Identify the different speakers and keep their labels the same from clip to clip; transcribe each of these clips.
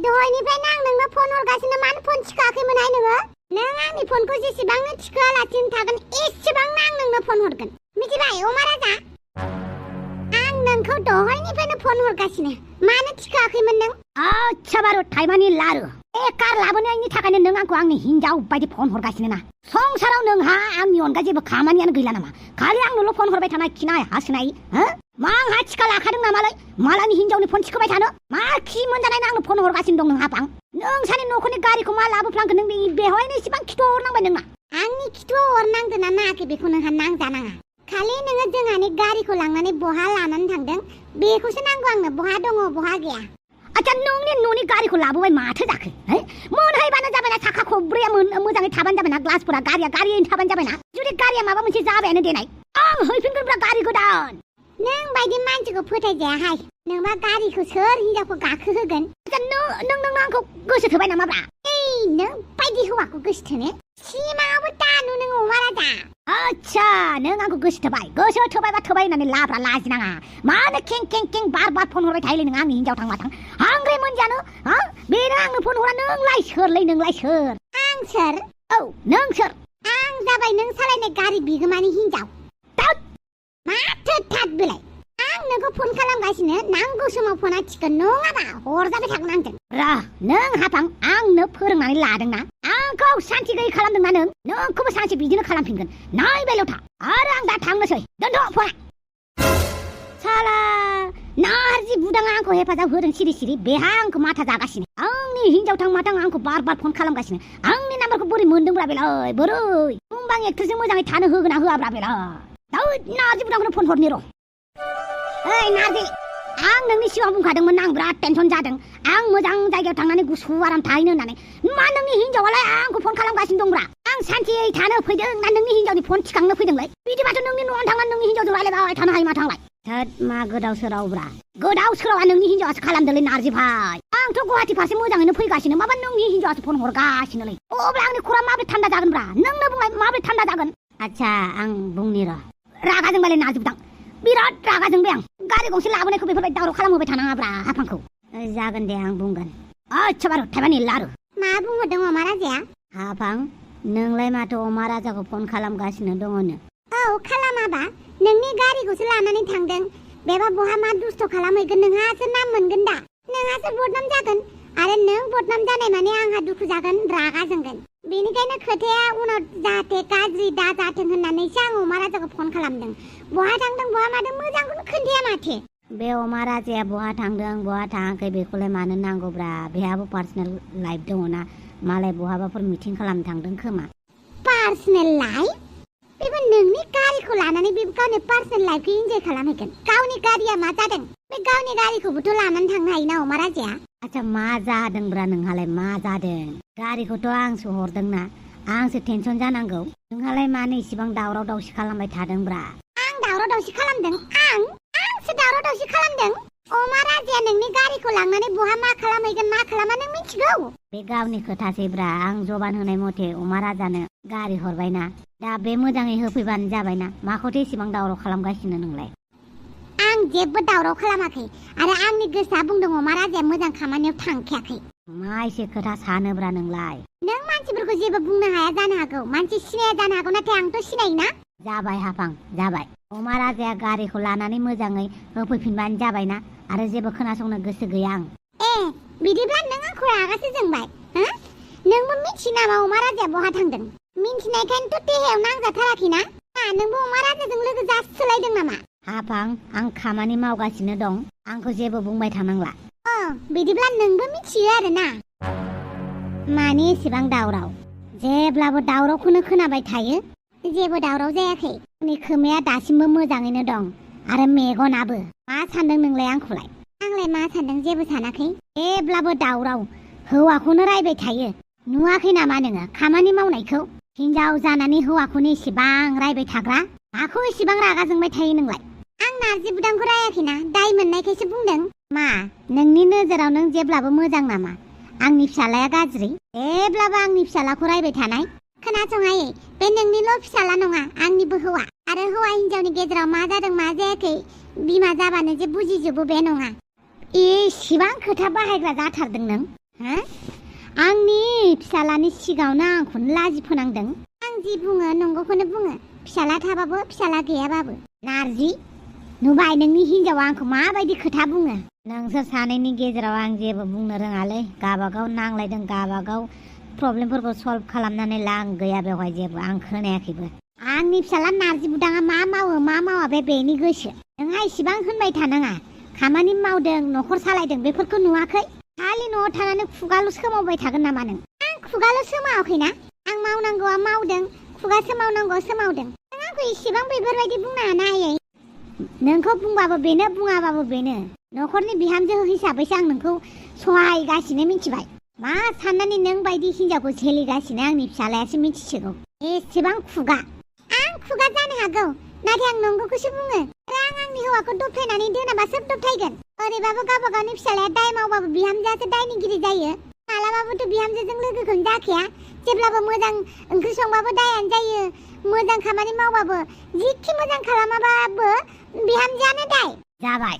Speaker 1: दहायनिफ्रायनो आं नोंनो फन हरगासिनो मानो फन थिखोआखैमोनहाय नोङो? नों आंनि फनखौ जेसेबांनो थिखोआलासिनो थागोन एसेबांनो आं नोंनो फन हरगोन। मिथिबाय अमा राजा? आं नोंखौ दहायनिफ्रायनो फन हरगासिनो मानो थिखोआखैमोन नों?
Speaker 2: आच्छा बारु थाइमानि लारु ए कार लाबोनायनि थाखायनो नों आंखौ आंनि हिनजाव बायदि फन हरगासिनो ना? संसाराव नोंहा आंनि अनगा जेबो खामानियानो गैला नामा? खालि आंनोल' फन हरबाय थानाय खिनाय हासुनाय हो? मा आंहा थिखा लाखादों नामालाय मालानि हिनजावनि फन थिखोबाय थानो? मा खि मोनजानायनो आंनो फन हरगासिनो दं नोंहा बां? नोंसानि न'खरनि गारिखौ मा लाबोफ्लांखो नों बेवहायनो इसेबां खिथु हरनांबाय नोंना?
Speaker 1: आंनि खिथुआव हरनांदोंना नाङाखै बेखौ नोंहा नांजानाङा। खालि नोङो जोंहानि गारिखौ लांनानै बहा लानानै थांदों बेखौसो नांगौ आंनो। बहा दङ बहा गैया?
Speaker 2: आच्छा नोंनि न'नि गारिखौ लाबोबाय माथो जाखो? मोनहैबानो जाबायना साखा खब्रैया मोजाङै थाबानो जाबायना ग्लासफोरा गारियैनो थाबानो जाबायना। जुदि गारिया माबा मोनसे जाबायानो देनाय आं हैफिनगोनब्रा गारि गोदान।
Speaker 1: नों बायदि मानसिखौ फोथायजायाहाय। नोंबा गारिखौ सोर हिनजावखौ गाखोहोगोन?
Speaker 2: नों आंखौ गोसो थोबाय नामाब्रा?
Speaker 1: नों बायदि हौवाखौ गोसो थोनो सिमाङावबो दानु नों अमा राजा।
Speaker 2: आच्छा नों आंखौ गोसो थोबायबा थोबाय होननानै लाब्रा लाजिनाङा। मानो कें बार फन हरबाय थायोलै नों आंनि हिनजाव थांबा थां हांग्रे मोनजानो? बेनो आंनो फन हरा नोंलाय सोरलै नोंलाय सोर?
Speaker 1: आं सोर?
Speaker 2: औ नों सोर?
Speaker 1: आं जाबाय नों सालायनाय गारि बिगोमानि हिनजाव। माथो थाद बेलाय? आं नोंखौ फन खालामगासिनो नांगौ समाव फना थिखोन नङाबा हरजाबाय थागोन आंजों।
Speaker 2: नों हाफां आंनो फोरोंनानै लादोंना? आंखौ सान्थि गैयै खालामदोंना नों? नोंखौबो सानसे बिदिनो खालामफिनगोन। नायबायल' था आरो आं दा थांनोसै। दोनथ' फना। साला नारजि बुदाङा आंखौ हेफाजाब होदों सिरि बेहा आंखौ माथा जागासिनो। आंनि हिनजाव थां माथां आंखौ बार फन खालामगासिनो। आंनि नाम्बारखौ बोरै मोनदोंब्रा बेलाय बोरै? बुंबां एक्ट्रेसजों मोजाङै थानो होगोना होआब्रा बेलाय? नारजि बुदांखौनो फन हरनि र'। ओइ नारजि आं नोंनि सिगाङाव बुंखादोंमोन आं बिराद टेनसन जादों। आं मोजां जायगायाव थांनानै गुसु आराम थाहैनो होननानै। मा नोंनि हिनजावालाय आंखौ फन खालामगासिनो दंब्रा? आं सान्थियै थानो फैदों ना नोंनि हिनजावनि फन थिखांनो फैदोंलाय? बिदिबाथ' नोंनि न'आवनो थांनानै नोंनि हिनजावजों रायलायबाय थानो हायो माथो आंलाय? थोद मा गोदाव सोरावब्रा? गोदाव सोरावा नोंनि हिनजावासो खालामदोंलै नारजि भाइ। आंथ' गुवाहाटि फारसे मोजाङैनो फैगासिनो माबा नोंनि हिनजावासो फन हरगासिनोलै। अब्ला आंनि खर'आ माबोरै थान्दा जागोनब्रा? नोंनो बुंलाय माबोरै थान्दा जागोन? आच्छा आं बुंनि र'। रागा जोंबायलै नारजि बुदां बिराद रागा जोंबाय आं। गारि गंसे लाबोनायखौ बेफोरबायदि दावराव खालामहोबाय थानाङाब्रा हाफांखौ। जागोन दे आं बुंगोन। आच्छा बारु थाइमानि लारु
Speaker 1: मा बुंहरदों अमा राजाया?
Speaker 2: हाफां नोंलाय माथो अमा राजाखौ फन खालामगासिनो दङनो?
Speaker 1: औ खालामाबा नोंनि गारिखौसो लानानै थांदों। बेबा बहा मा दुस्थ' खालामहैगोन? नोंहासो नाम मोनगोन दा। नोंहासो बदनाम जागोन। आरो नों बदनाम जानाय माने आंहा दुखु जागोन रागा जोंगोन। बेनिखायनो खोथाया उनाव जाहाथे गाज्रि दाजाथों होननानैसो आं अमा राजाखौ फन खालामदों। बहा थांदों बहा मादों मोजांखौनो खोन्थाया माथो।
Speaker 2: बे अमा राजाया बहा थांदों बहा थाङाखै बेखौलाय मानो नांगौब्रा? बेहाबो पार्सनेल लाइफ दङना। मालाय बहाबाफोर मिटिं खालामनो थांदों खोमा।
Speaker 1: Personal life? बेबो नोंनि गारिखौ लानानै बे गावनि पार्सनेल लाइफखौ इन्जय खालामहैगोन। गावनि गारिया मा जादों? बे गावनि गारिखौबोथ' लानानै थांनो हायोना अमा राजाया।
Speaker 2: आच्छा मा जादोंब्रा नोंहालाय मा जादों? गारिखौथ' आंसो हरदोंना आंसो टेनसन जानांगौ। नोंहालाय मानो इसिबां दावराव दावसि खालामबाय थादोंब्रा?
Speaker 1: आं दावराव दावसि खालामदों? आंसो दावराव दावसि खालामदों? अमा राजाया नोंनि गारिखौ लांनानै बहा मा खालामहैगोन मा खालामा नों मिथिगौ?
Speaker 2: बे गावनि खोथासैब्रा। आं जबान होनाय मथे अमा राजानो गारि हरबायना। दा बे मोजाङै होफैबानो जाबायना। माखौथो इसिबां दावराव खालामगासिनो नोंलाय?
Speaker 1: आं जेबो दावराव खालामाखै आरो आंनि गोसोआ बुंदों अमा राजाया मोजां खामानियाव थांखायाखै।
Speaker 2: मा एसे खोथा सानोब्रा नोंलाय?
Speaker 1: नों मानसिफोरखौ जेबो बुंनो हाया जानो हागौ। मानसि सिनाया जानो हागौ नाथाय आंथ' सिनायोना।
Speaker 2: जाबाय हाफां जाबाय। अमा राजाया गारिखौ लानानै मोजाङै होफैफिनबानो जाबायना। आरो जेबो खोनासंनो गोसो गैया आं।
Speaker 1: बिदिब्ला नों आंखौ रागासो जोंबाय? नोंबो मिथियो नामा अमा राजाया बहा थांदों? मिन्थिनायखायनोथ' देहायाव नांजाथाराखैना। नोंबो अमा राजाजों लोगो जासोलायदों नामा?
Speaker 2: हाफां आं खामानि मावगासिनो दं। आंखौ जेबो बुंबाय थानांला।
Speaker 1: बिदिब्ला नोंबो मिथियो आरोना।
Speaker 2: मानि एसेबां दावराव? जेब्लाबो दावरावखौनो खोनाबाय थायो।
Speaker 1: जेबो दावराव जायाखै।
Speaker 2: आंनि खोमाया दासिमबो मोजाङैनो दं आरो मेगनाबो। मा सानदों नोंलाय आंखौलाय?
Speaker 1: आंलाय मा सानदों? जेबो सानाखै।
Speaker 2: जेब्लाबो दावराव हौवाखौनो रायबाय थायो। नुवाखै नामा नोङो खामानि मावनायखौ? हिनजाव जानानै हौवाखौनो एसेबां रायबाय थाग्रा। माखौ एसेबां रागा जोंबाय थायो नोंलाय?
Speaker 1: आं नारजि बुदांखौ रायाखैना दाय मोननायखायसो बुंदों।
Speaker 2: मा नोंनि नोजोराव नों जेब्लाबो मोजां नामा? आंनि फिसालाया गाज्रि? जेब्लाबो आंनि फिसालाखौ रायबाय थानाय?
Speaker 1: खोनासंहायै बे नोंनिल' फिसाला नङा आंनिबो हौवा। आरो हौवा हिनजावनि गेजेराव मा जादों मा जायाखै बिमा जाबानो जे बुजिजोबो बे नङा।
Speaker 2: एसेबां खोथा बाहायग्रा जाथारदों नों?
Speaker 1: हो आंनि फिसालानि सिगाङावनो आंखौनो लाजि फोनांदों आं जि बुङो नंगौखौनो बुङो फिसाला थाबाबो फिसाला गैयाबाबो नारजि नुबाय नोंनि हिनजावा आंखौ माबायदि खोथा बुङो नोंसोर सानैनि गेजेराव आं जेबो बुंनो रोङालै गाबागाव नांलायदों गाबागाव प्रब्लेमफोरखौ सल्भ खालामनानै ला आं गैया बेवहाय जेबो आं खोनायाखैबो आंनि फिसाला नारजि बुदाङा मा मावो मा मावा बेनि गोसो नोंहा इसिबां होनबाय थानाङा खामानि मावदों न'खर सालायदों बेफोरखौ नुवाखै खालि न'आव थानानै खुगाल' सोमावबाय थागोन नामा नों आं खुगाल' सोमावाखैना आं मावनांगौआ मावदों खुगा सोमावनांगौआ सोमावदों नों आंखौ इसिबां बेफोरबायदि बुंनो हाना आयै नोंखौ बुंबाबो बेनो बुङाबाबो बेनो न'खरनि बिहामजो हिसाबैसो आं नोंखौ सहायगासिनो मिथिबाय मा साननानै नों बायदि हिनजावखौ सोलिगासिनो आंनि फिसालायासो मिथिसिगौ एसेबां खुगा आं खुगा जानो हागौ नाथाय आं नंगौखौसो बुङो आं आंनि हौवाखौ दबथायनानै दोनाबा सोर दबथायगोन ओरैबाबो गावबा गावनि फिसालाया दाय मावबाबो बिहामजोआसो दायनिगिरि जायो मालाबाबोथ' बिहामजोजों लोगोखौनो जाखाया जेब्लाबो मोजां ओंख्रि संबाबो दायानो जायो मोजां खामानि मावबाबो जिखि मोजां खालामाबाबो बिहामजोआनो दाय
Speaker 2: जाबाय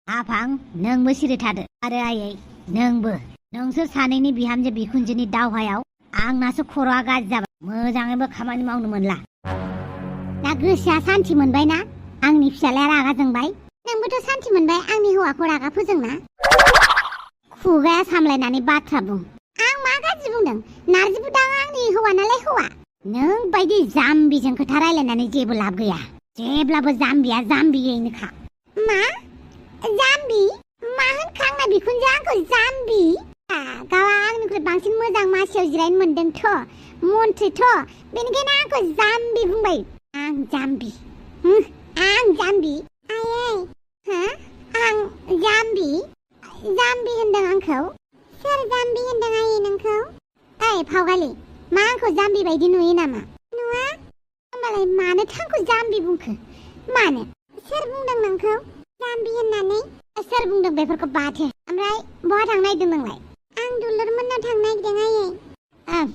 Speaker 2: आफां नोंबो सिरि थादो आरो आयै नोंबो नोंसोर सानैनि बिहामजो बिखुनजोनि दावहायाव आंनासो खर'आ गाज्रि जाबाय मोजाङैबो खामानि मावनो मोनला
Speaker 1: दा गोसोआ सान्थि मोनबायना आंनि फिसालाया रागा जोंबाय नोंबोथ' सान्थि मोनबाय आंनि हौवाखौ रागा फोजोंना खुगाया सामलायनानै बाथ्रा बुं आं मा गाज्रि बुंदों नारजि बुदाङा आंनि हौवा नालाय हौवा नों बायदि जाम्बिजों खोथा रायलायनानै जेबो लाब गैया जेब्लाबो जाम्बिया जाम्बियैनोखा मा जाम्बि मा होनखो आंना बिखुनजो आंखौ जाम्बि गावआ आंनिख्रुइ बांसिन मोजां मासियाव जिरायनो मोनदोंथ' मन्थ्रिथ' बेनिखायनो आंखौ जाम्बि बुंबाय आं जाम्बि आयै हो आं जाम्बि होनदों आंखौ सोर जाम्बि होनदों आयै नोंखौ ओइ फावगालि मा आंखौ जाम्बि बायदि नुयो नामा नुवा होमबालाय मानोथो आंखौ जाम्बि बुंखो मानो सोर बुंदों नोंखौ जाम्बि होननानै सोर बुंदों बेफोरखौ बाथो ओमफ्राय बहा थांनो नागिरदों नोंलाय आं दुलुर मोननाव थांनो नागिरदों आयै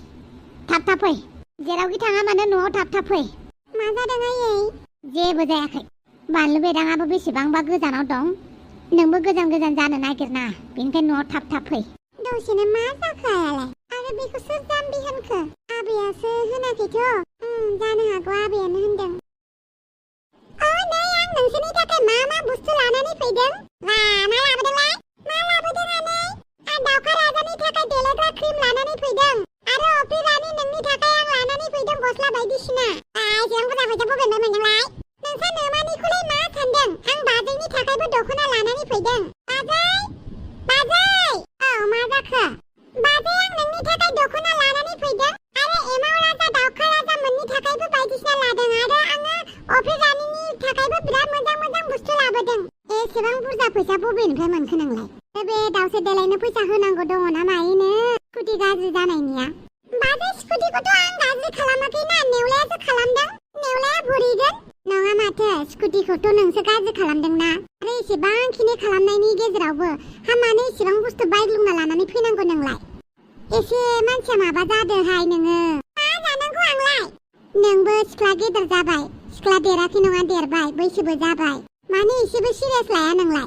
Speaker 1: थाब फै जेरावखि थाङा मानो न'आव थाब फै मा जादों आयै जेबो जायाखै बानलु बेदाङाबो बेसेबांबा गोजानाव दं नोंबो गोजान जानो नागिरना बेनिखायनो न'आव थाब फै दसेनो मा जाखो आयालाय आरो बेखौ सोर जाम्बि होनखो आबैयासो होनाखैथ' जानो हागौ आबैयानो होनदों नै आं नोंसोरनि थाखाय मा बुस्थु लानानै फैदों मा लाबोदोंलाय मा लाबोदों आनै आं दावखा राजानि थाखाय देलायग्रा क्रिम लानानै फैदों आरो अफ्रि रानि नोंनि थाखाय आं लानानै फैदों गस्ला बायदिसिना एसेबां बुरजा फैसा बबेनिफ्राय मोनदोंलाय नोंसा नोमानिखौलाय मा सानदों आं बाजैनि थाखायबो दख'ना लानानै फैदों बाजै औ मा जाखो बाजै आं नोंनि थाखाय दख'ना लानानै फैदों आरो एमाव राजा दावखा राजा मोननि थाखायबो बायदिसिना लादों आरो आङो अफ्रि रानिनि थाखायबो बिराद मोजां बुस्थु लाबोदों एसेबां बुरजा फैसा बबेनिफ्राय मोनखो नोंलाय बे दावसे देलायनो फैसा होनांगौ दङ ना मायैनो स्कुटि गाज्रि जानायनिया बाजै स्कुटिखौथ' आं गाज्रि खालामाखैना नेवलायासो खालामदों नेवलाया भरिगोन नङा माथो स्कुटिखौथ' नोंसो गाज्रि खालामदोंना आरो एसेबांखिनि खालामनायनि गेजेरावबो मानो एसेबां बुस्थु बायग्लुंना लानानै फैनांगौ नोंलाय एसे मानसिया माबा जादोहाय नोङो मा जानांगौ आंलाय नोंबो सिख्ला गेदेर जाबाय सिख्ला देराखै नङा देरबाय बैसोबो जाबाय मानो एसेबो सिरियास लाया नोंलाय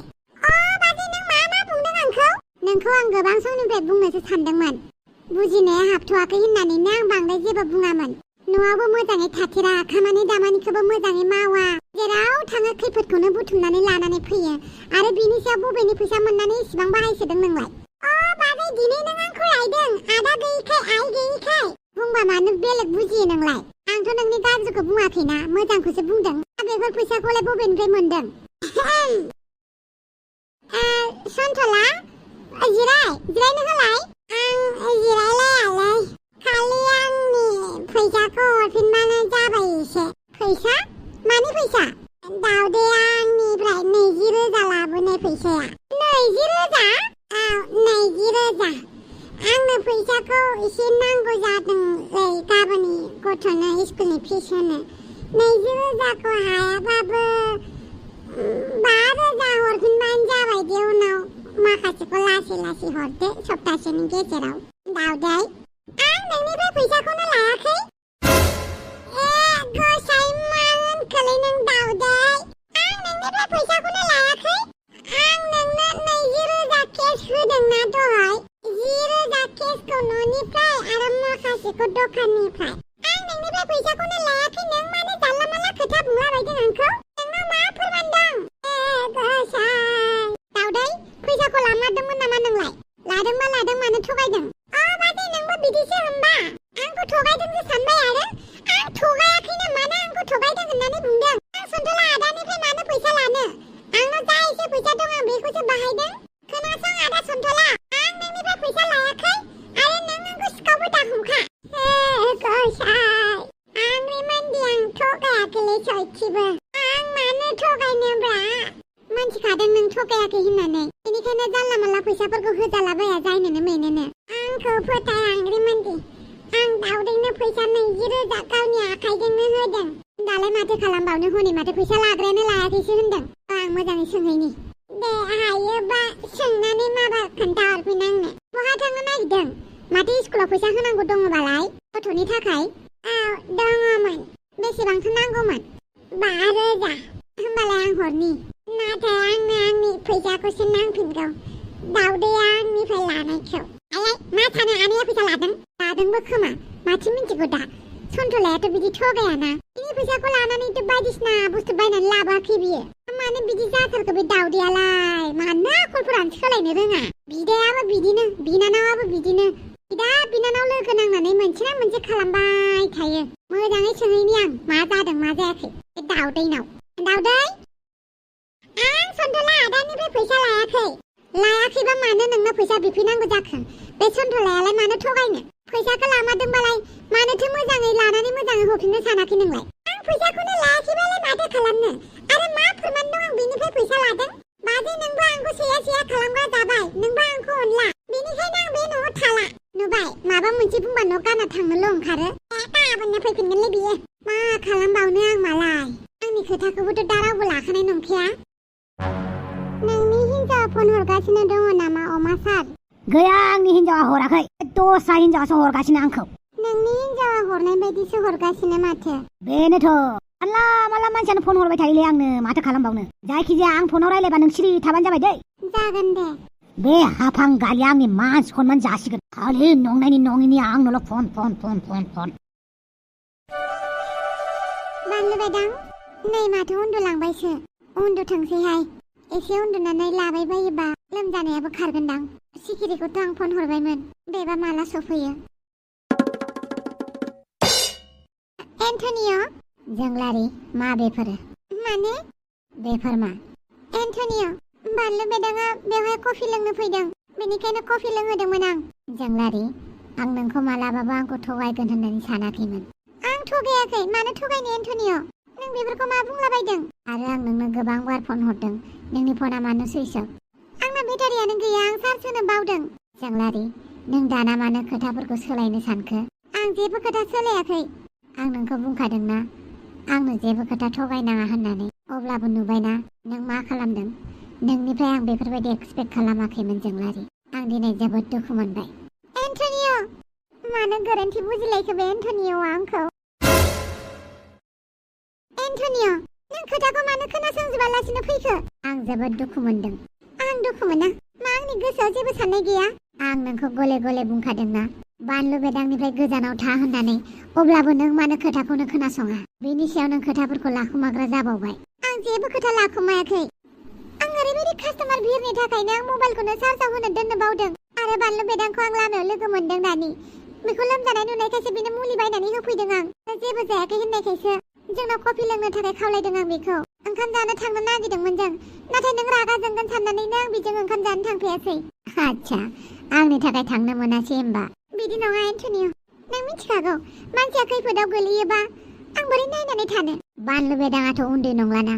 Speaker 1: बाजै नों मा बुंदों नोंखौ आं गोबां समनिफ्राय बुंनोसो सानदोंमोन बुजिनाया हाबथ'वाखै होननानैनो आं बांद्राय जेबो बुङामोन न'आवबो मोजाङै थाथेरा खामानि दामानिखौबो मोजाङै मावा जेराव थाङो खैफोदखौनो बुथुमनानै लानानै फैयो आरो बिनि सायाव बबेनि फैसा मोननानै इसिबां बाहायसोदों नोंलाय बाजै दिनै नों आंखौ रायदों आदा गैयिखाय आइ गैयिखाय बुंबा मानो बेलेग बुजियो नोंलाय आंथ' नोंनि गाज्रिखौ बुङाखैना मोजांखौसो बुंदों बेफोर फैसाखौलाय बबेनिफ्राय मोनदों सन्थला जिरायनो होलाय आं जिरायलायालै खालि आंनि फैसाखौ हरफिनबानो जाबाय एसे फैसा मानि फैसा दावदैया आंनिफ्राय 20,000 लाबोनाय फैसाया 20,000 20,000 आंनो फैसाखौ एसे नांगौ जादोंलै गाबोननि गथ'नो स्कुलनि फिस होनो 20,000खौ हायाबाबो 5,000 हरफिनबानो जाबाय दे उनाव माखासेखौ लासै हरदो सप्तासेनि गेजेराव दावदै आं नोंनिफ्राय फैसाखौनो लायाखै गसाइ मा होनखोलै नों दावदै आं नोंनिफ्राय फैसाखौनो लायाखै आं नोंनो 20,000 केस होदोंना दहाय 10,000 आंखौसो बाहायदों खोनासं आदा सन्थला आं नोंनिफ्राय फैसा लायाखै आरो नों आंखौ सिखावबो दाहमखा गसाय आं रिमान्दि आं थगायाखैलै सयथिबो आं मानो थगायनोब्रा मोनथिखादों नों थगायाखै होननानै बेनिखायनो जानला मानला फैसाफोरखौ होजालाबाया जायनोनो मेनोनो आंखौ फोथाय आं रिमान्दि आं दाउदैनो फैसा 20,000 गावनि आखाइजोंनो होदों दालाय माथो खालामबावनो हनै माथो फैसा लाग्रायानो लायाखैसो होनदों आं मोजाङै सोंहैनि दे हायोबा सोंनानै माबा खोन्थाहरफिन आंनो बहा थांनो नागिरदों माथो स्कुलाव फैसा होनांगौ दङबालाय गथ'नि थाखाय दङमोन बेसेबांथो नांगौमोन 5,000 होमबालाय आं हरनि नाथाय आंनो आंनि फैसाखौसो नांफिनगौ दाउदैया आंनिफ्राय लानायखौ आयै मा सानो आनैया फैसा लादोंबो खोमा माथो मिन्थिगौ दा सन्थलायाथ' बिदि थगायाना बिनि फैसाखौ लानानैथ' बायदिसिना बुस्थु बायनानै लाबोआखै बियो मानो बिदि जाथारखो बे दाउदैयालाय मानो आखलफोरानो सोलायनो रोङा बिदायाबो बिदिनो बिनानावाबो बिदिनो बिदा बिनानाव लोगो नांनानै मोनसे ना मोनसे खालामबाय थायो मोजाङै सोंहैनि आं मा जादों मा जायाखै बे दाउदैनाव दाउदै आं सन्थला आदानिफ्राय फैसा लायाखैबा मानो नोंनो फैसा बिफैनांगौ जाखो बे सन्थलायालाय मानो थगायनो फैसाखौ लामारदोंबालाय मानोथो मोजाङै लानानै मोजाङै होफिननो सानाखै नोंलाय आं फैसाखौनो लायाखैबालाय माथो खालामनो आरो मा फोरमान दं आं बेनिफ्राय फैसा लादों बाजै नोंबो आंखौ सेया खालामग्रा जाबाय नोंबो आंखौ अनला बेनिखायनो आं बे न'आव थाला नुबाय माबा मोनसे बुंबा न' गारना थांनोल' ओंखारो गाबोननो फैफिनगोनलै बियो मा खालामबावनो आं मालाय आंनि खोथाखौबोथ' दा रावबो लाखानाय नंखाया नोंनि हिन्जावा फन हरगासिनो दङ नामा अमा सार
Speaker 2: गैया आंनि हिन्जावा हराखै दस्रा हिन्जावासो हरगासिनो आंखौ
Speaker 1: नोंनि हिन्जावा हरनाय बायदिसो हरगासिनो माथो
Speaker 2: बेनोथ' माला माला मानसियानो फन हरबाय थायोलै आंनो माथो खालामबावनो जायखिजाया आं फनाव रायलायबा नों सिरि थाबानो जाबाय दै
Speaker 1: जागोन दे
Speaker 2: बे हाफां गारिया आंनि मान सनमान जासिगोन खालि नंनायनि नङिनि आंनोल' फन
Speaker 1: बानलु बेदां नै माथो उन्दुलांबायसो उन्दुथोंसैहाय एसे उन्दुनानै लाबाय बायोबा लोमजानायाबो खारगोनदां सिखिरिखौथ' आं फन हरबायमोन बेबा माला सफैयो एन्टनिय'
Speaker 2: जोंलारि मा बेफोरो
Speaker 1: माने
Speaker 2: बेफोर मा
Speaker 1: एन्टनिय' बानलु बेदाङा बेवहाय कफि लोंनो फैदों बेनिखायनो कफि लोंहोदोंमोन आं
Speaker 2: जोंलारि आं नोंखौ मालाबाबो आंखौ थगायगोन होननानै सानाखैमोन
Speaker 1: आं थगायाखै मानो थगायनो एन्टनिय' नों बेफोरखौ मा बुंलाबायदों
Speaker 2: आरो आं नोंनो गोबां बार फन हरदों नोंनि फना मानो सुइस अफ
Speaker 1: आंना बेटारियानो गैया आं चार्ज होनो बावदों
Speaker 2: जोंलारि नों दाना मानो खोथाफोरखौ सोलायनो सानखो
Speaker 1: आं जेबो खोथा सोलायाखै
Speaker 2: आं नोंखौ बुंखादोंना आंनो जेबो खोथा थगायनाङा होननानै अब्लाबो नुबायना नों मा खालामदों नोंनिफ्राय आं बेफोरबायदि एक्सपेक्ट खालामाखैमोन जोंलारि आं दिनै जोबोद दुखु मोनबाय
Speaker 1: एन्टनिय' मानो गोरोन्थि बुजिलायखो बे एन्टनिय'आ आंखौ एन्टनिय' नों खोथाखौ मानो खोनासंजोबालासिनो फैखो
Speaker 2: आं जोबोद दुखु मोनदों
Speaker 1: आं दुखु मोना मा आंनि गोसोआव जेबो साननाय गैया
Speaker 2: आं नोंखौ गले गले बुंखादोंना बानलु बेदांनिफ्राय गोजानाव था होननानै अब्लाबो नों मानो खोथाखौनो खोनासङा बेनि सायाव नों खोथाफोरखौ लाखुमाग्रा जाबावबाय
Speaker 1: आं जेबो खोथा लाखुमायाखै आं ओरैबायदि कास्टमार भिरनि थाखायनो आं मबाइलखौनो चार्जआव होनो दोननो बावदों आरो बानलु बेदांखौ आं लामायाव लोगो मोनदों दानि बेखौ लोमजानाय नुनायखायसो बिनो मुलि बायनानै होफैदों आं जेबो जायाखै होननायखायसो जोंनाव कफि लोंनो थाखाय खावलायदों आं बेखौ ओंखाम जानो थांनो नागिरदोंमोन जों नाथाय नों रागा जोंगोन साननानैनो आं बिजों ओंखाम जानो थांफायासै
Speaker 2: आच्छा आंनि थाखाय थांनो मोनासै होमबा
Speaker 1: बिदि नङा एन्टनिय' नों मिथिखागौ मानसिया खैफोदाव गोलैयोबा आं बोरै नायनानै थानो
Speaker 2: बानलु बेदाङाथ' उन्दै नंलाना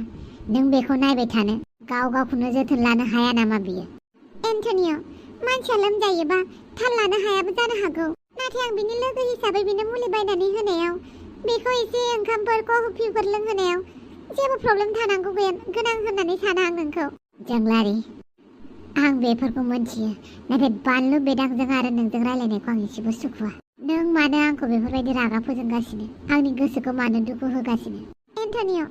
Speaker 2: नों बेखौ नायबाय थानो गाव गावखौनो जोथोन लानो हाया नामा बियो
Speaker 1: एन्टनिय' मानसिया लोमजायोबा थाल लानो हायाबो जानो हागौ नाथाय आं बिनि लोगो हिसाबै बिनो मुलि बायनानै होनायाव बेखौ एसे ओंखामफोर कफिफोर लोंहोनायाव जेबो प्रब्लेम थानांगौ गोनां होननानै साना आं नोंखौ
Speaker 2: जोंलारि आं बेफोरखौ मोनथियो नाथाय बानलु बेदांजों आरो नोंजों रायलायनायखौ आं एसेबो सुखुवा नों मानो आंखौ बेफोरबायदि रागा फोजोंगासिनो आंनि गोसोखौ मानो दुखु होगासिनो
Speaker 1: एन्टनिय'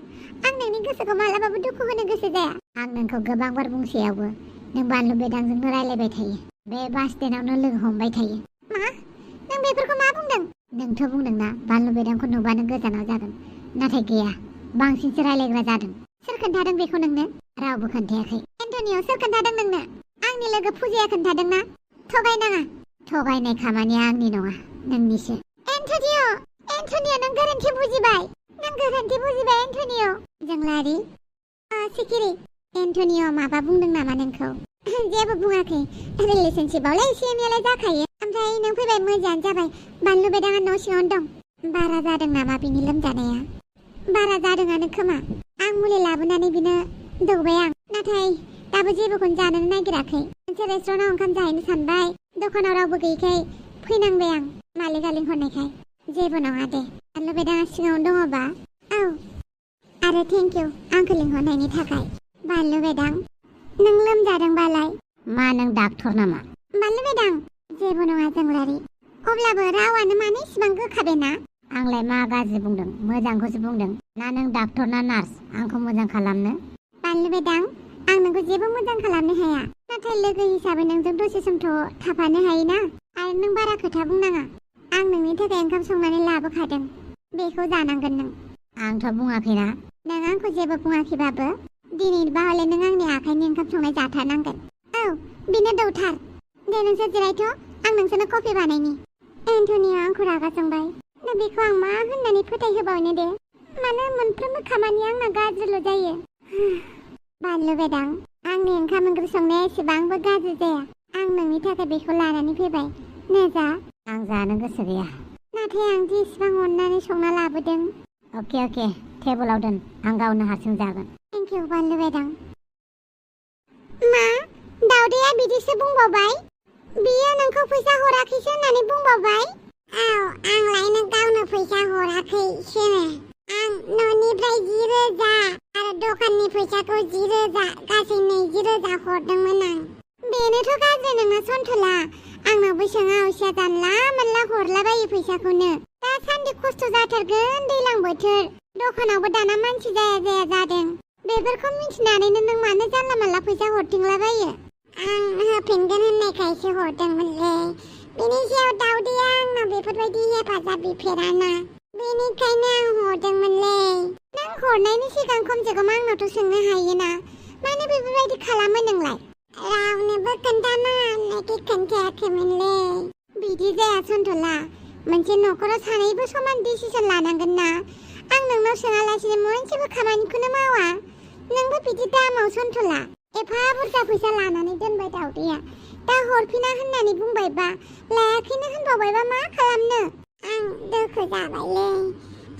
Speaker 1: आं नोंनि गोसोखौ मालाबाबो दुखु होनो गोसो जाया
Speaker 2: आं नोंखौ गोबां बार बुंसेयावबो नों बानलु बेदांजोंनो रायलायबाय थायो बे बास स्टेन्डआवनो लोगो हमबाय थायो
Speaker 1: मा नों बेफोरखौ मा बुंदों
Speaker 2: नोंथ' बुंदोंना बानलु बेदांखौ नुबानो गोजानाव जागोन नाथाय गैया बांसिनसो रायलायग्रा जादों
Speaker 1: सोर खोन्थादों बेखौ नोंनो
Speaker 2: रावबो खोन्थायाखै
Speaker 1: एन्टनिय' सोर खोन्थादों नोंनो आंनि लोगो फुजिया खोन्थादोंना थगायनाङा
Speaker 2: थगायनाय खामानिया आंनि नङा नोंनिसो
Speaker 1: एन्टनिय' नों गोरोन्थि बुजिबाय एन्टनिय'
Speaker 2: जोंलारि
Speaker 1: सिखिरि एन्टनिअ माबा बुंदों नामा नोंखौ? जेबो बुङाखै। रिलेशनशिपआवलाय एसे एनैलाय जाखायो। ओमफ्राय नों फैबाय मोजाङानो जाबाय। बानलु बेदाङा न' सिङावनो दं। बारा जादों नामा बिनि लोमजानाया? बारा जादोंआनो खोमा। आं मुलि लाबोनानै बिनो दौबाय आं। नाथाय दाबो जेबोखौनो जानोनो नागिराखै। मोनसे रेस्टुरेन्टाव ओंखाम जाहैनो सानबाय। दखानाव रावबो गैयैखाय फैनांबाय आं मालिकआ लिंहरनायखाय। जेबो नङा दे। बानलु बेदाङा सिङावनो दङबा? औ। आरो थेंक इउ आंखौ लिंहरनायनि थाखाय। बानलु बेदां, नों लोमजादोंबालाय? मा नों डाक्टर नामा? बानलु बेदां, जेबो नङा जोंलारि। अब्लाबो रावानो मानो इसिबां गोखा बेना? आंलाय मा गाज्रि बुंदों? मोजांखौसो बुंदों। ना नों डाक्टर ना नार्स आंखौ मोजां खालामनो? बानलु बेदां, आं नोंखौ जेबो मोजां खालामनो हाया। नाथाय लोगो हिसाबै नोंजों दसे समथ' थाफानो हायोना? आरो नों बारा खोथा बुंनाङा। आं नोंनि थाखाय ओंखाम संनानै लाबोखादों। बेखौ जानांगोन नों। आंथ' बुङाखैना। नों आंखौ जेबो बुङाखैबाबो दिनैबा हले नों आंनि आखाइनि ओंखाम संनाय जाथारनांगोन। औ, बेनो दौथार। दे नोंसोर जिरायथ', आं नोंसोरनो कफि बानायनि। एन्टनिआ आंखौ रागा जोंबाय। दा बेखौ आं मा होननानै फोथायहोबावनो दे? मानो मोनफ्रोमबो खामानिया आंना गाज्रिल' जायो? बानलु बेदां, आंनि ओंखाम ओंख्रि संनाया एसेबांबो गाज्रि जाया। आं नोंनि थाखाय बेखौ लानानै फैबाय। नो जा। आं जानो गोसो गैया। नाथाय आं दि इसिबां अननानै संना लाबोदों। अके, टेबोलाव दोन। आं गावनो हारसिं जागोन। थेंक इउ बानलु बेदां। मा? दावदैया बिदिसो बुंबावबाय? बियो नोंखौ फैसा हराखैसो होननानै बुंबावबाय? औ, आंलायनो गावनो फैसा हराखैसोनो। आं न'निफ्राय 10,000 आरो दखाननि फैसाखौ 10,000, गासै 20,000 हरदोंमोन आं। बेनोथ' गाज्रि नङा सन्थला। आंनावबो सोङा हसिया जानला मोनला हरलाबायो फैसाखौनो। दासान्दि खस्थ' जाथारगोन दैलां बोथोर। दखानावबो दाना मानसि जाया जादों। बेफोरखौ मिथिनानैनो नों मानो जानला मोनला फैसा हरथिंलाबायो? आं होफिनगोन होननायखायसो हरदोंमोनलै। बेनि सायाव दावदैया आंनाव बेफोरबायदि हेफाजाब बिफेराना। बेनिखायनो आं हरदोंमोनलै। नों हरनायनि सिगां खमसे खम आंनावथ' सोंनो हायोना। मानो बेफोरबायदि खालामो नोंलाय? रावनोबो खोन्थानाङा होननायखाय खोन्थायाखैमोनलै। बिदि जाया सन्थला। मोनसे न'खराव सानैबो समान डिसिसन लानांगोन ना। आं नोंनाव सोङालासिनो मोनसेबो खामानिखौनो मावा। नोंबो बिदि दामाव सन्थला। एफा बुरजा फैसा लानानै दोनबाय दावदैया। दा हरफिना होननानै बुंबायबा, लायाखैनो होनबावबायबा मा खालामनो? आं दुखु जाबायलै।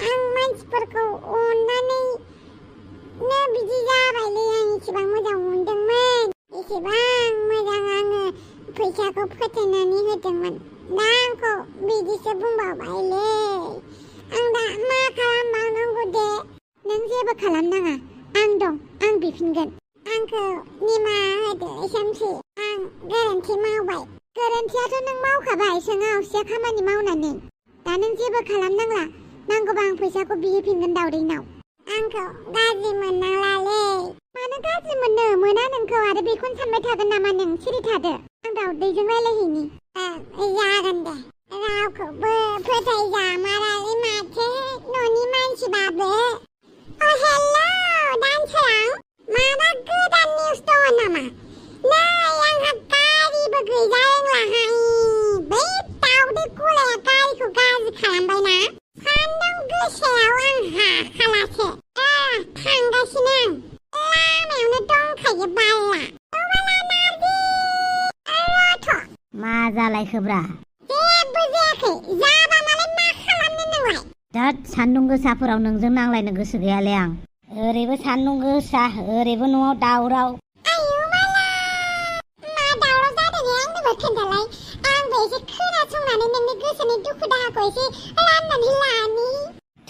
Speaker 1: आं मानसिफोरखौ अननानैनो बिदि जाबायलै। आं एसेबां मोजां मोनदोंमोन। एसेबां मोजां आङो फैसाखौ फोथायनानै होदोंमोन। दा आंखौ बिदिसो बुंबावबायलै। आं दा मा खालामबावनांगौ दे? नों जेबो खालामनाङा। आं दं, आं बिफिनगोन। आंखौ निमाहा होदो सोमसि। आं गोरोन्थि मावबाय। गोरोन्थियाथ' नों मावखाबाय सोङा हसिया खामानि मावनानै। दा नों जेबो खालामनांला। नांगौबा आं फैसाखौ बिहैफिनगोन दावदैनाव। आंखौ गाज्रि मोननांलालै। मानो गाज्रि मोननो? मोना नोंखौ आरो बेखौनो सानबाय थागोन नामा नों? सिरि थादो। आं दावदैजों रायलायहैनि। जागोन दे। रावखौबो फोथायजामारालै माथो न'नि मानसिबाबो। हेलौ दानसोरां, माबा गोदान निउस दङ नामा? नै आंहा गारिबो गैजारोंलाहाय। बै दावदै गलाया गारिखौ गाज्रि खालामबायना। सान्दुं गोसायाव आं हाखालासो। थांगासिनो आं। लामायावनो दंखायो बाला।
Speaker 2: मा जालायखोब्रा?
Speaker 1: जेबो जायाखै। जाबा मालाय मा खालामनो नोंलाय?
Speaker 2: दा सान्दुं गोसाफोराव नोंजों नांलायनो गोसो गैयालै आं। ओरैबो सान्दुं गोसा, ओरैबो न'आव दावराव।
Speaker 1: आयु माला मा दावराव जादों आंनोबो खोन्थालाय। आंबो एसे खोनासंनानै नोंनि गोसोनि दुखु दाहाखौ एसे राननानै लानि।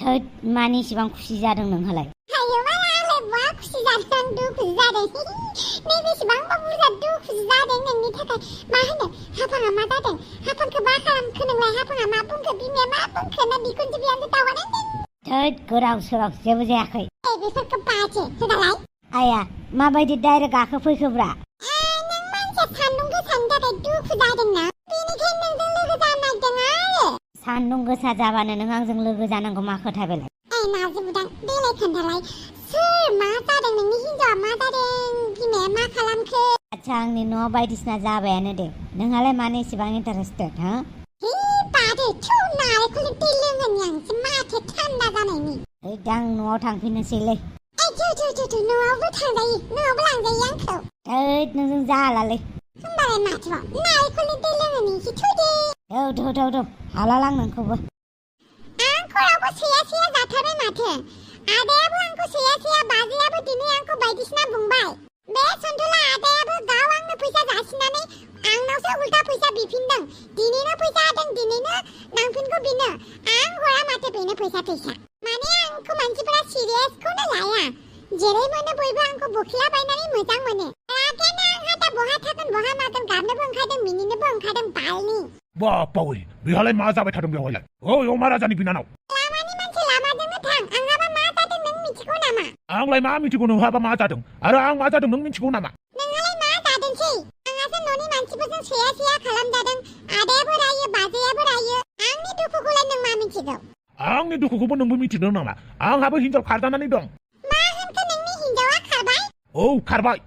Speaker 2: थोद, मानि इसिबां खुसि जादों नोंहालाय?
Speaker 1: आयु माला आंलाय मा खुसि जादों? आं दुखुसो जादों। नै बेसेबांबा बुरजा दुखुसो जादों नोंनि थाखाय। मा होनो हाफाङा मा जादों? हाफांखौ मा खालामखो नोंलाय? हाफाङा मा बुंखो? बिमाया मा बुंखो? ना बिखुनजो बिहामजो दावराव?
Speaker 2: थोद, गोदाव सोराव जेबो जायाखै।
Speaker 1: बेफोरखौ बाजे होदालाय।
Speaker 2: आया, माबायदि डाइरेक्ट गाखोफैखोब्रा?
Speaker 1: नों मानसिया सान्दुं गोसानि थाखाय दुखु जादोंना, बेनिखायनो नोंजों लोगो जानो नागिरदों आरो।
Speaker 2: सान्दुं गोसा जाबानो नों आंजों लोगो जानांगौ मा खोथा बेलाय?
Speaker 1: नाजि बुदां, देलाय खोन्थालाय। सोर मा जादों? नोंनि हिनजावा मा जादों? बिमाया मा खालामखो?
Speaker 2: आच्छा, आंनि न'आव बायदिसिना जाबायानो दे। नोंहालाय मानो इसेबां इन्टारेस्टेड हा?
Speaker 1: बादे थौ, नारेंखलनि दै लोंहोनि आं एसे माथो थान्दा जानायनि।
Speaker 2: आं न'आव थांफिननोसैलै।
Speaker 1: थु न'आवबो थांजायो न'आवबो लांजायो आंखौ
Speaker 2: थोद नोंजों जालालै
Speaker 1: होमबालाय माथो नारेंखलनि दै लोङोनि एसे थुदो
Speaker 2: हाला लां नोंखौबो
Speaker 1: आंखौ रावबो सैया जाथारबाय माथो आदायाबो आंखौ सैया बाजैयाबो दिनै आंखौ बायदिसिना बुंबाय बे सन्थला आदायाबो गाव आंनो फैसा जासिनानै आंनावसो उल्टा फैसा बिफिनदों दिनैनो फैसा होदों दिनैनो नांफिनगौ बेनो आं हरा माथो बेनो फैसा माने आंखौ मानसिफोरा सिरियासखौनो लाया जेरै मोनो बयबो आंखौ बखिला बायनानै मोजां मोनो रागायानो आंहा दा बहा थागोन बहा मागोन गाबनोबो ओंखारदों मिनिनोबो ओंखारदों बालनि
Speaker 3: बापावै बेहालाय मा जाबाय थादों बेवहायलाय ओइ अमा राजानि बिनानाव
Speaker 1: लामानि मानसि लामाजोंनो थां आंहाबा मा जादों नों मिथिगौ नामा
Speaker 3: आंलाय मा मिथिगौ नोंहाबा मा जादों आरो आं मा जादों नों मिथिगौ नामा
Speaker 1: नोंहालाय मा जादोंसै आंहासो न'नि मानसिफोरजों सैया खालामजादों आदायाबो रायो बाजैयाबो रायो आंनि दुखुखौलाय नों मा मिथिगौ
Speaker 3: आंनि दुखुखौबो नोंबो मिथिदों नामा आंहाबो हिनजाव खारजानानै दं
Speaker 1: मा होनखो नोंनि हिनजावा खारबाय
Speaker 3: औ खारबाय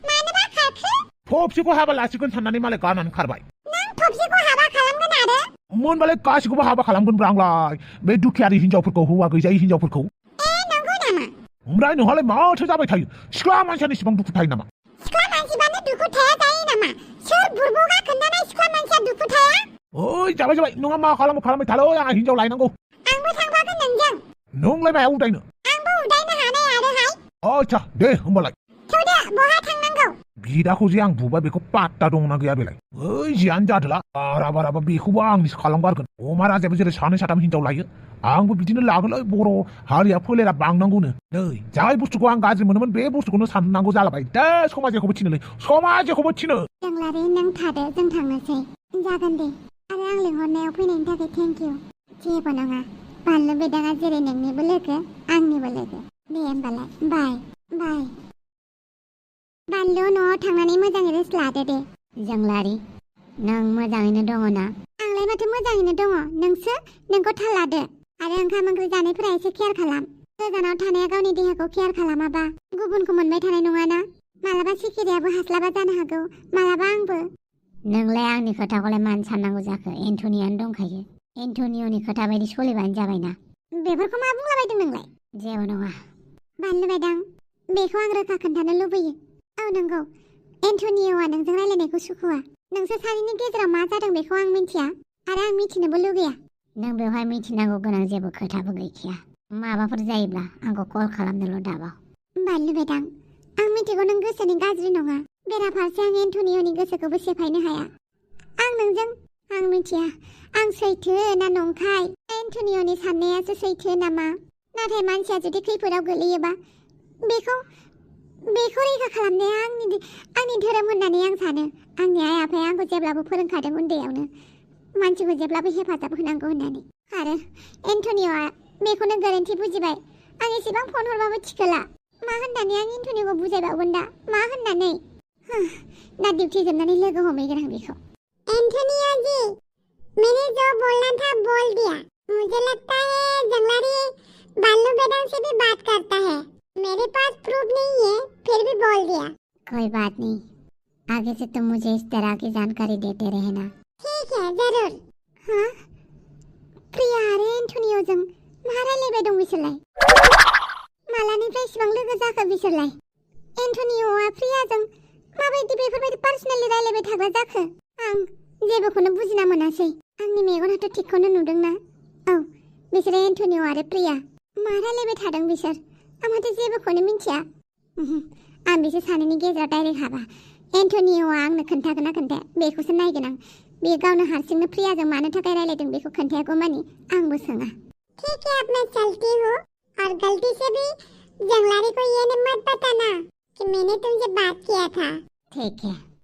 Speaker 1: मानोबा खारखो
Speaker 3: थबसिखौ हाबा लासिगोन साननानै मालाय गारनानै खारबाय
Speaker 1: नों थबसिखौ हाबा खालामगोन आरो
Speaker 3: मोनबालाय गासिखौबो हाबा खालामगोनब्रा आंलाय बे दुखियारि हिनजावफोरखौ हौवा गैजायै हिनजावफोरखौ
Speaker 1: नंगौ नामा
Speaker 3: ओमफ्राय नोंहालाय माथो जाबाय थायो सिख्ला मानसियानो इसिबां दुखु थायो नामा
Speaker 1: सिख्ला मानसिबानो दुखु थाया जायो नामा सोर बुरबुगा खोन्थानाय सिख्ला मानसिया दुखु थाया
Speaker 3: ओइ जाबाय नोंहा मा खालामबाय थालै आंहा हिनजाव लायनांगौ
Speaker 1: आंबो थांफागोन नोंजों
Speaker 3: नोंलाय मायाव उदायनो
Speaker 1: आंबो उदायनो हानाय आरोहाय
Speaker 3: आच्छा दे होमबालाय
Speaker 1: थौदो बहा थांनांगौ
Speaker 3: बिदाखौ जे आं बुबाय बेखौ पात्ता दंना गैया बेलाय ओइ जियानो जादोला बाराबा बेखौबो आंनिसो खालामगारगोन अमा राजायाबो जेरै सानै साथाम हिनजाव लायो आंबो बिदिनो लागोनलै बर' हारिया फोलेरा बांनांगौनो नै जाय बुस्थुखौ आं गाज्रि मोनोमोन बे बुस्थुखौनो साननांगौ जालाबाय दा समाजखौबो थिनोलै समाजखौबो थिनो
Speaker 1: जोंलारि नों थादो जों थांनोसै जागोन दे आरो आं लिंहरनायाव फैनायनि थाखाय थेंक इउ जेबो नङा बानलु बेदाङा जेरै नोंनिबो लोगो आंनिबो लोगो दे होमबालाय बाय बानलु न'आव थांनानै मोजाङै रेस्ट लादो दे
Speaker 2: जोंलारि नों मोजाङैनो दङ ना
Speaker 1: आंलाय माथो मोजाङैनो दङ नोंखौ थाल लादो आरो ओंखाम ओंख्रि जानायफोरा एसे केयार खालाम गोजानाव थानाया गावनि देहाखौ केयार खालामाबा गुबुनखौ मोनबाय थानाय नङाना मालाबा सिखिरियाबो हास्लाबा जानो हागौ मालाबा आंबो
Speaker 2: नोंलाय आंनि खोथाखौलाय मानो साननांगौ जाखो एन्टनियानो दंखायो एन्टनियनि खोथा बायदि सोलिबानो जाबायना
Speaker 1: बेफोरखौ मा बुंलाबायदों नोंलाय
Speaker 2: जेबो नङा
Speaker 1: बानलु बायदां बेखौ आं रोखा खोन्थानो लुबैयो औ नंगौ एन्टनियआ नोंजों रायलायनायखौ सुखुवा नोंसोर सानैनि गेजेराव मा जादों बेखौ आं मिथिया आरो आं मिथिनोबो लुगैया
Speaker 2: नों बेवहाय मिथिनांगौ गोनां जेबो खोथाबो गैखाया माबाफोर जायोब्ला आंखौ कल खालामनोल' दाबाव
Speaker 1: बानलु बायदां आं मिथिगौ नों गोसोनि गाज्रि नङा बेराफारसे आं एन्टनियनि गोसोखौबो सेफायनो हाया आं मिथिया आं सैथो ना नंखाय एन्टनियनि साननायासो सैथो नामा नाथाय मानसिया जुदि खैफोदाव गोलैयोबा बेखौ रैखा खालामनाया आंनि धोरोम होननानै आं सानो आंनि आइ आफाया आंखौ जेब्लाबो फोरोंखादों उन्दैयावनो मानसिखौ जेब्लाबो हेफाजाब होनांगौ होननानै आरो एन्टनियआ बेखौनो गोरोन्थि बुजिबाय आं एसेबां फन हरबाबो थिखोला मा होननानै आं एन्टनियखौ बुजायबावगोन दा मा होननानै दा डिउटि जोबनानै लोगो हमहैगोन आं बेखौ एन्टनिय जी मैंने जो बोलना था बोल दिया मुझे लगता है जंगलारी बालू बेदांग से भी बात करता है मेरे पास प्रूफ नहीं है फिर भी बोल दिया
Speaker 2: कोई बात नहीं आगे से तुम मुझे इस तरह की जानकारी देते रहना
Speaker 1: ठीक है जरूर हाँ प्रिया आरो एन्टनियजों मा रायलायबाय दं बिसोरलाय मालानिफ्राय इसिबां लोगो जाखो बिसोरलाय एन्टनियआ प्रियाजों माबायदि बेफोरबायदि पार्सनेलि रायलायबाय थाग्रा जाखो आं जेबोखौनो बुजिना मोनासै आंनि मेगनाथ' थिगखौनो नुदोंना औ बिसोर एन्टनिय आरो प्रिया मा रायलायबाय थादों बिसोर आं माथो जेबोखौनो मिथिया आं बिसोर सानैनि गेजेराव डाइरेक्ट हाबा एन्टनियआ आंनो खोन्थागोन ना खोन्थाया बेखौसो नायगोन आं बेयो गावनो हारसिंनो प्रियाजों मानो थाखाय रायलायदों बेखौ खोन्थायागौ मानि आंबो सोङा ठीक है अब मैं चलती हूँ और गलती से भी जंगलारी को ये मत बताना कि मैंने तुमसे बात किया था
Speaker 2: ठीक है